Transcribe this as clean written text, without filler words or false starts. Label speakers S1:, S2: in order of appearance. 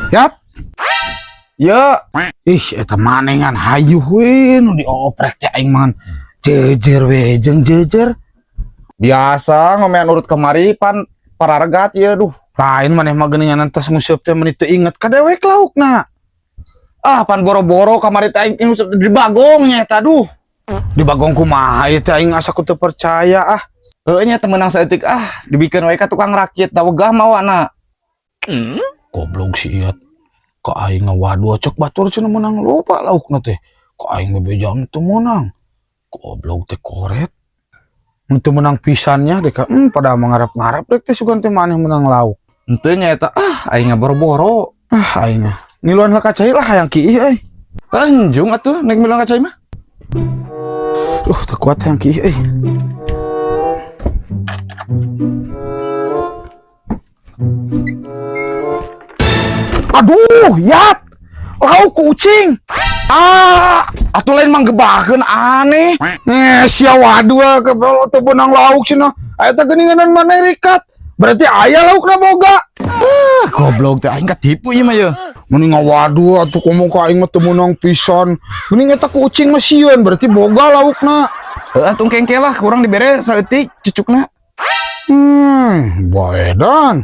S1: Yat.
S2: Ya,
S1: Ih, eta manengan hayu we nu dioprek teh aing mah jejer we jeung jejer.
S2: Biasa ngomean urut kemari pan pararegat ya, duh.
S1: Lain maneh mah geuningan entas nguseup teh meuni teu inget ka dewek laukna.
S2: Ah, pan boro-boro kamari teh aing nguseup di Bagong nya eta, duh.
S1: Di Bagong kumaha ieu teh, aing asa ku teu percaya ah.
S2: Heueuh nya, teu meunang saeutik ah, dibikeun we ka tukang rakit da wegah mawana.
S1: Goblok si Iyat. Ka aing ngawadu cek batur cenah meunang loba laukna teh. Ka aing bebejaan teu meunang. Goblok teh koret. Mun teu meunang pisannya dek pada mangarap-ngarap dek teh sugan teh maneh meunang lauk.
S2: Henteu nya eta ah, aing boro-boro.
S1: Ah, aing mah. Ngiluan lah ka cai lah, hayang kiih euy.
S2: Anjung atuh nek miluan ka cai mah.
S1: Teu kuat, hayang kiih euy. Aduh, Yat. Lauk kucing.
S2: Ah, atuh lain manggebakeun, aneh.
S1: Eh, sia waduh ah, ke teu beunang lauk cenah. Eta geuninganan maneh rikat. Berarti aya laukna boga.
S2: Ah, goblok teh aing katipu ieu mah ye.
S1: Mending ngawadu atuh komo ka aing mah teu meunang pisan. Mending eta kucing mah sieun, berarti boga laukna.
S2: Heuh atuh, kengke lah kurang dibere saeutik cucukna.
S1: Baedan.